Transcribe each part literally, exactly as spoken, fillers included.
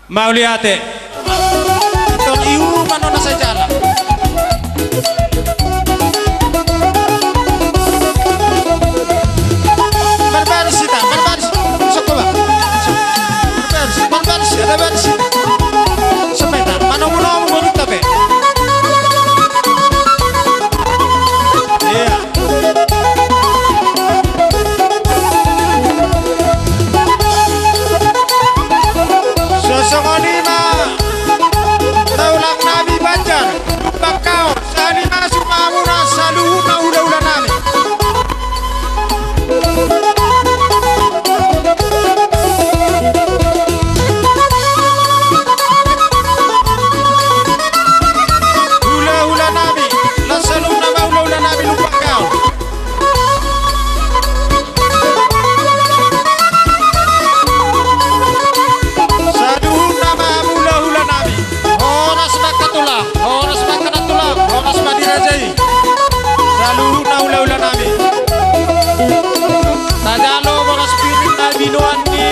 Mauliate. Antong iu ma nona sai jala. Marbaris hita, marbaris. Sokko ba. Marbaris, marbaris, ada baris. Sampai ta, manomu-nomu bonutta pe. Iya. Sosongon i ma, tulang nami Banjar, Lumban Kaol, sahali nai ma hamuna saluhutna hula-hula nami. Hula-hula nami, las saluhutna ma hula-hula nami Lumban Kaol. Saluhutna ma hula-hula nami. Horas ma angka tulang, horas ma angka nantulang, horas ma di raja i. Saluhutna hula-hula nami. Tajalo boras piring na binoan ni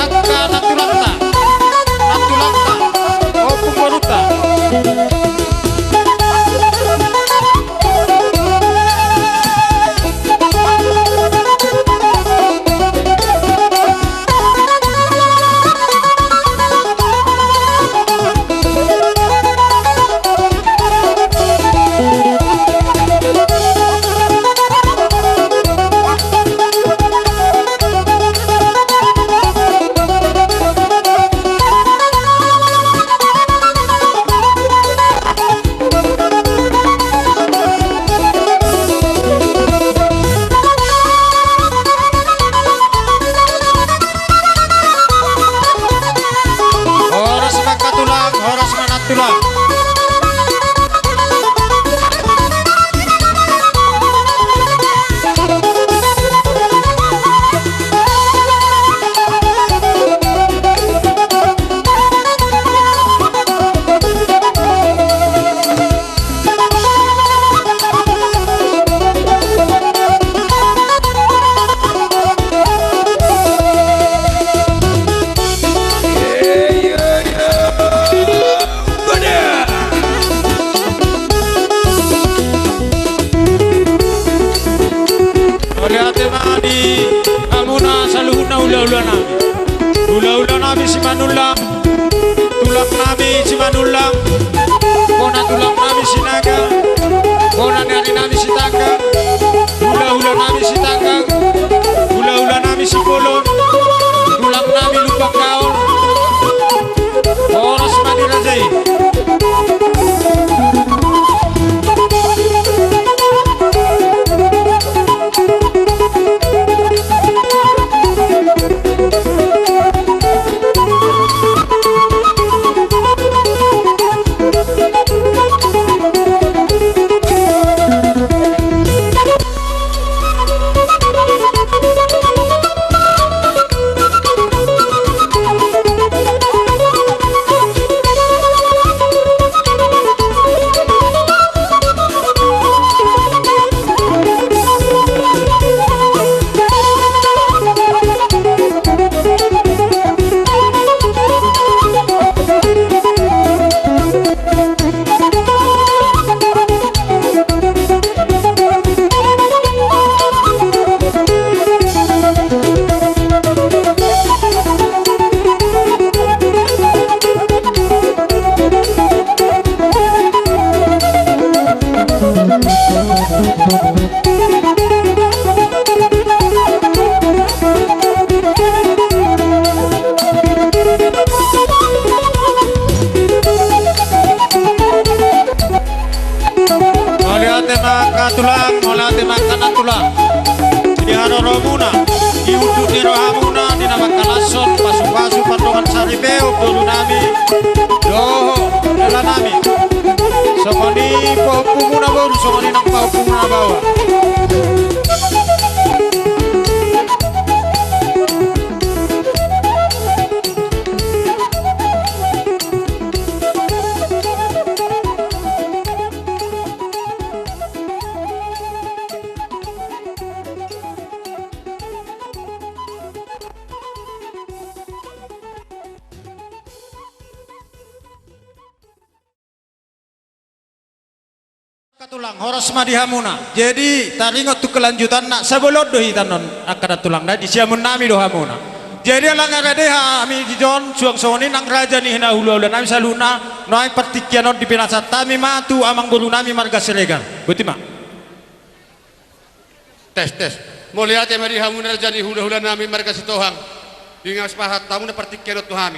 angka nantulangta. Nantulangta. Ompung borunta. Horas ma angka tulang, horas ma nantulang. Mauliate ma di hamuna saluhutna hula-hula nami. Hula-hula nami Simanullang. Tulang nami Simanullang, bona tulang nami Sinaga, bona ni ari nami Sitanggang, hula-hula nami Sitanggang, hula-hula nami Sibolon, tulang nami Lumban Kaol. Horas ma di raja i. Mauliate ma angka tulang, mauliate ma angka nantulang. Di haroromuna, di unduk ni rohamuna, di na mangkalashon pasupasu pardongan saripeon boru nami dohot dala nami. Songon i pahompumuna boru, songon i nang pahompumuna baoa. Angka tulang, horas ma di hamuna. Jadi, taringot tu kelanjutanna, sabolon do hita annon, angka tulang, na di siamun nami do hamuna. Jadi, ala nunga rade hami di son, suang songon i nang raja ni hula-hula nami saluhutna, nuaeng partingkian on dipenasan hami ma tu amangboru nami marga Siregar. Boti ma. Tes, tes. Mauliate ma di hamu raja ni hula-hula nami marga Sitohang. Di na sipasahat hamuna partingkian on tu hami.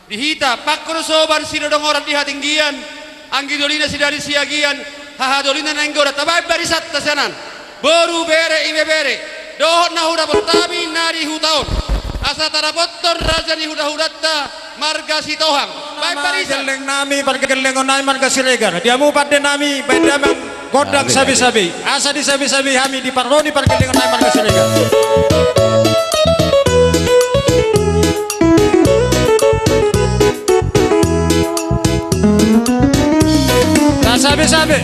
Di hita, pangkor soban sidodong orat di hatinggian, anggi dolina sidari siagian, haha dolina naeng godang, tabaen barisanta sian an. Boru, bere, ibebere, dohot na hudapot hami na di huta on. Asa tadapothon raja ni hula-hulanta marga Sitohang. Baen barisan. Gelleng nami, pargellengon nami marga Siregar. Di hamu pande nami, baen damang gondang sabe-sabe. Asa disabe-sabe hami di parro ni pargellengon nami marga Siregar. Sabe-sabe.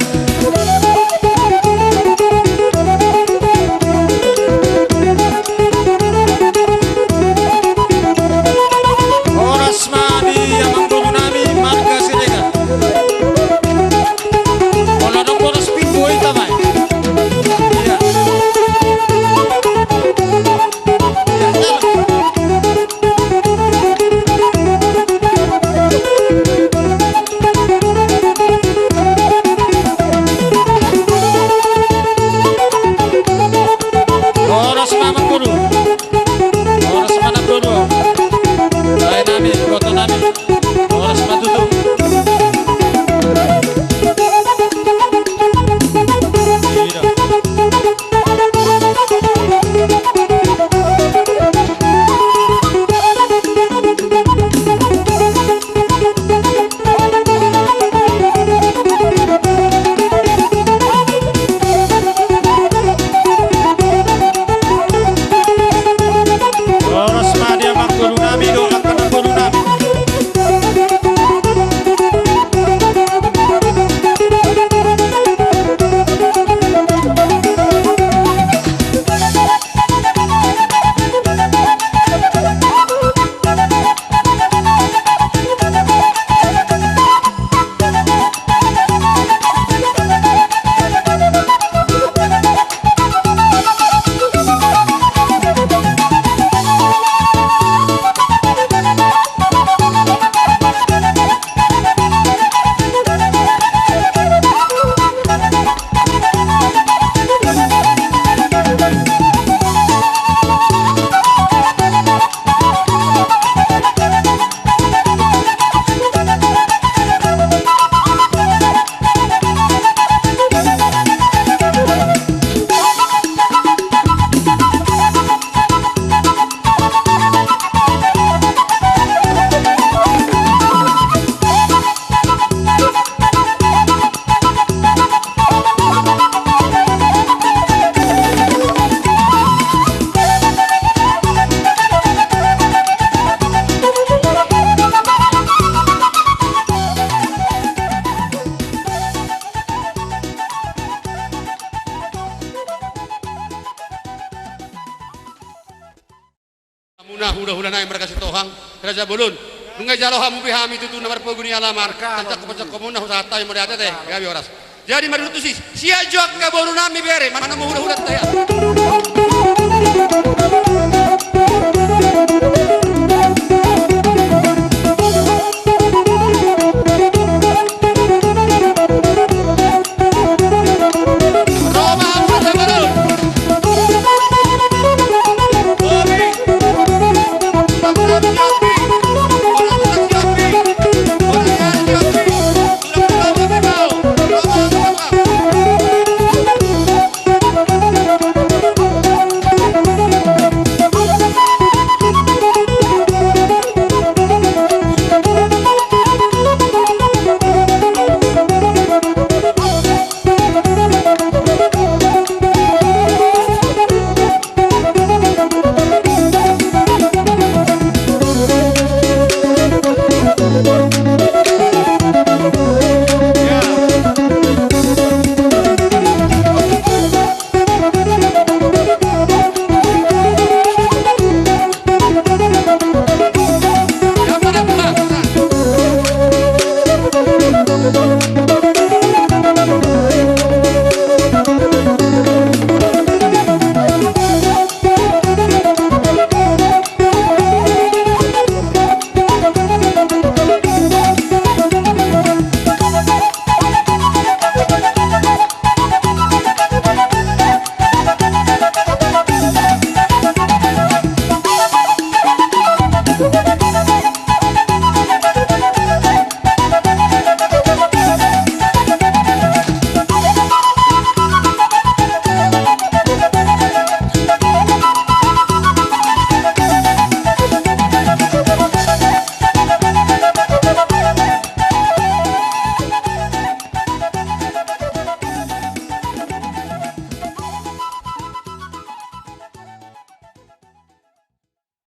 Horas ma di amangboru nami marga Siregar. Olo, adong boras pintu, oi, tamai. Iya. Iya, iya. Horas ma amangboru. Horas ma amangboru. Lae nami, iboto nami. Horas ma tutu. Horas ma di amangboru nami dohot angka amangboru nami. Hamuna hula-hula nami marga Sitohang, raja bolon. Nunga dijalo hamu be hami tutu na marpogu ni alaman. Pancangkok-pancangkokmuna husahat hami mauliate, ate. Gabe horas. Jadi maruntusi, sian jo angka boru nami bere, manomu hula-hulanta.